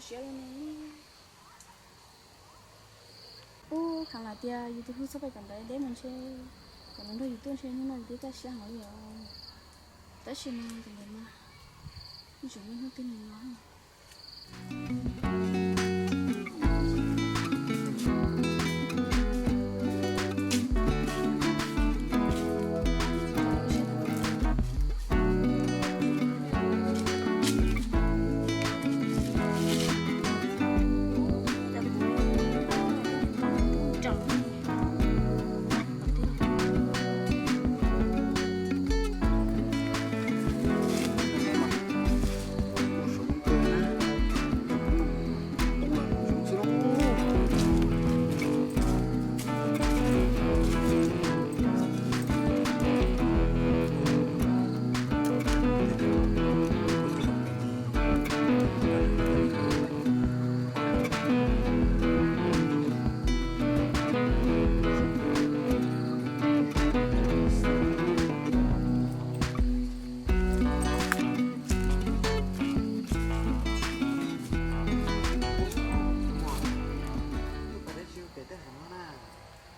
Siab li ne. Ub, khav lam tias yus tus hlub txhob pais tom ntawd deb mas ntshe kom nws nrog yus tuaj ntshe hnub no yus twb kaj siab heev li os. Tab sis mas tom ntawd mas yeej tseem muaj hnub twg nws los.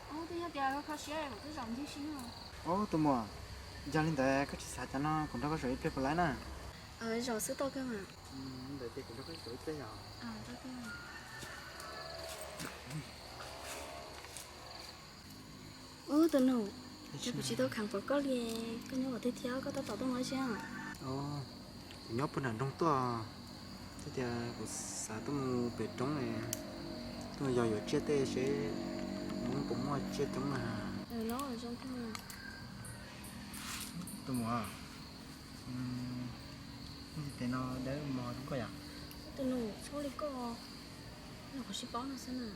Ub, twb yog tias kho siab kuv twb zaum ncig si no. Ub, tus muam, yog li ntawd koj tsis xav cov no kuv nrog koj zaum ib pliag puas laib na? Zaum xwb tau kawg mas. Ntawd ces kuv nrog koj zaum ib pliag yom. Ub, tus nus, kuv tsis tau kheev pom koj li, koj nyob qhov twg thiab koj tab tom tuaj ua dab tsi? Kuv nyob puag nram nroog tuaj, thiab tias kuv xav tuaj mus pem roob, tuaj mus yos yuav tsiaj tej seb Hmoob puas muaj tsiaj coob na. Tus muam, tes no dawb mos rau koj yom? Tus nus, txhob li koj, los kuv sib paub no xwb na.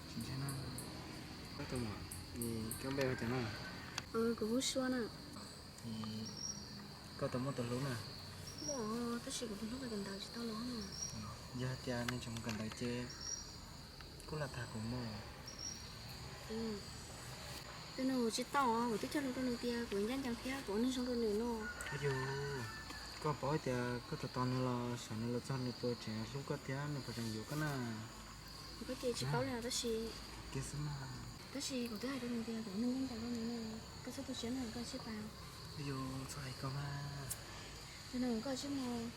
Tsis ntshai na. Tus muam, koj npe hu cas na? Kuv hu Sua na. Koj tau muaj tus hlub na? Muaj, tab sis kuv tus hlub pais kawm ntawv tsis tau los na. Yog hais tias nws tseem mus kawm ntawv ces kuj los tham kuv mus. Tus nus, tsis tau, kuv twb cog lus rau nws tias kuv ncaj ncees thiab kuv ua neeg zoo rau nws no. Yus, koj paub tias koj tos tos nws los saib nws los txog nws puas tseem hlub koj thiab nws puas tseem yuav koj na. Koj ces tsis paub li tab sis, kiag xwb mas. Tab sis kuv twb hais rau nws tias kuv ua neeg ncaj ncees rau nws no. Koj txhob tu siab na, koj sib pab. Yus, txhob hais koj mas. Tus nus, koj tsis mus.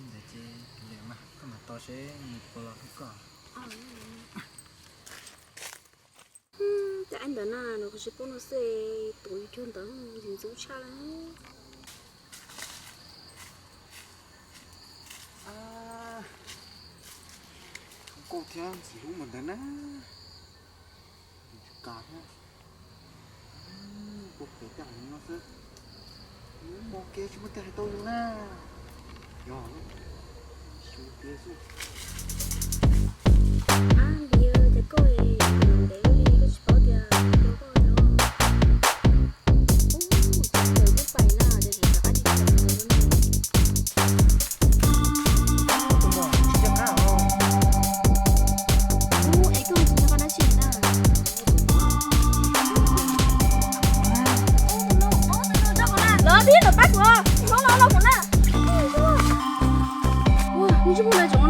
Ntawd ces liam mas koj mam tos seb nws puas los hlub koj. Cov aib ntawd na, nws kuv tsis pub no xwb, tus yus cog ntawd ntxim ntxub tshaj lawm. Kuj thiab ntxim hlub npaum ntawd na. Tsis kam thiab. Kuj pem tej hav zoov no xwb. Mus mos kev tsis muaj tej hais tau yus na. Yog, xyov tias xwb. Ab, npis, cas koj ntev li koj tsis paub tias yog koj no. Ub, txawm twb pais na, tiam sis rov qab tsis tau. Ub, es koj tsis nco qab dab tsi na? Los tib los pab kuv, los los los kuv na. Ua, nws tsis pub na, tsis